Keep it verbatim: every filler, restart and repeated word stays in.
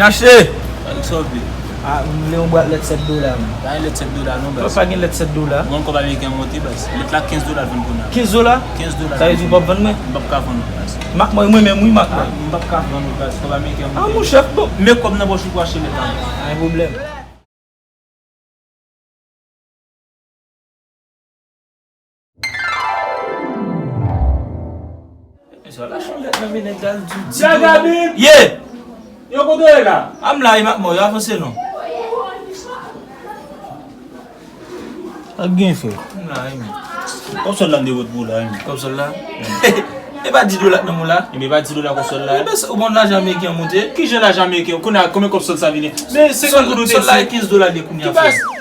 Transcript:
Chache! Sa w vle? Ah, m vle yon bwat lèt sèt dola, man. Pa gen lèt sèt dola non, baz. Pa gen lèt sèt dola. Ou konn kòb ameriken monte, baz. Lèt la kenz dola l vann kounye a. Kenz dola? Kenz dola. Sa vle di ou p ap vann mwen? M p ap ka vann ou, baz. Mak mwen, mwen menm, wi, mak mwen. Ah, m p ap ka vann ou, baz. Kòb ameriken monte. Ah, monchè, bon. Met kòb nan pòch ou pou achte lèt la. Pa gen pwoblèm. Sa lach yon lèt nan men nèg la, l di, di Jagabib! Ye! Yo, kote w ye la? A m la, e mak mò, yo avanse non. Sa k gen, frè? M la, e men. Kòb sòl la m te pot pou w la, e men. Kòb sòl la? E pa dis dola k nan men w la? E men, e pa dis dola kòb sòl la? E ben, ou bon, lajan ameriken an monte? Kijan lajan ameriken? Kounye a, konbyen kòb sòl sa vini? Men senkant goud ou te di. Sòl la e kenz dola l ye kounye a, frè.